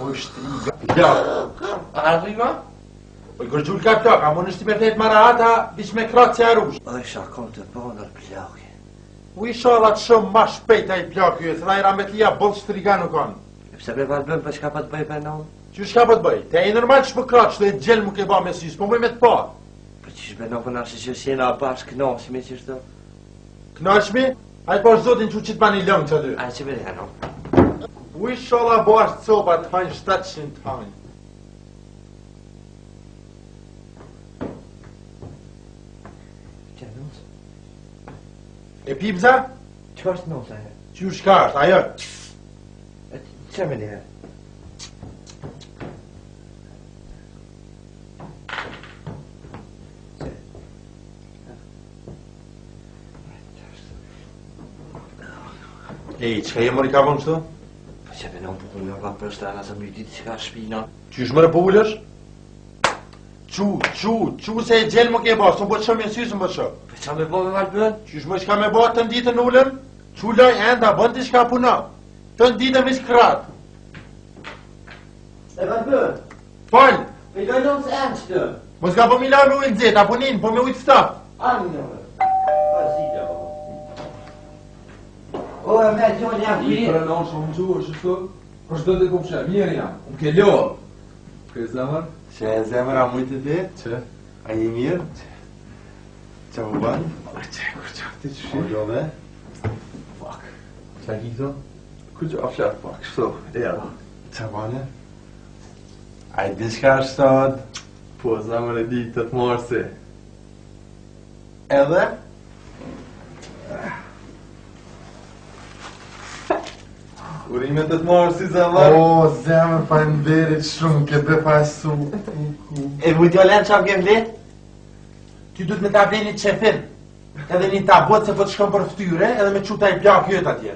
Oj, shtriga. Plak. A rrima? Po i kërgjul ka plak, a mund është ti me flet ma rahat, a bish me kratë si arush. Oj, shakon të bonër plaki. U ishalla të shumë ma shpejt ai plak ju, se ai rahmetlia boll shtriga nuk kanë. E pse bre Valbën, po çka po të bëj për non? Qysh çka po të bëj? Te e normal që po kratë, që e gjel mu ke ba me sy, s'po muj me të pa. Po qysh bre non, po na që që jena bashkë knaqemi qështu? Knaqemi? Ai po zotin që qitë bani lëngë që aty. Ai që me dhe non? U ishalla bo ashtë copa të hajnë 700 të hajnë. Që nusë? E pipza? Që është nusë ajo? Qysh çka është, ajo? E që me një? Ej, çka je mori ka vonë kështu? Po që me non po në pak për shtrana se më ditë që ka shpina. Qysh more po ulesh? Çu, çu, çu se e gjel më ke ba, s'më po të shoh me sy, s'më po të shoh. Po qa me bo me Valbën? Qysh më çka me ba të ditën ulem? Çu laj enda, bën diçka puna. Të ditën veç krat. E Valbën? Fal. Po i loj se enë që të? Mos ka po mi la me ujë nxehtë, apo nin, po me ujë të ftohtë. Ani në vë. Pa zita, po. O, e me djalë jam I pranon shumë gjuhë, është kështu? Për çdo të kupshe, mirë jam. Unë ke lodh. Ke zemër? Që e zemër a mujtë ti? Që? A je mirë? Që më bën? O, që, kur që, ti që O, jo dhe? Fuck. Qa ki këto? Ku që aflat pak, kështu, ja. Qa bane? A i di çka është sot? Po, zemër e di, të të marë si. Edhe? Urime të të marë si zemër. O, zemër, faleminderit shumë, ke befasu. E mu djalë jam qa më ke vle? Ti duhet me ta ble një qefin, edhe një tabot se po të shkon për ftyre, edhe me quta i plak jët atje.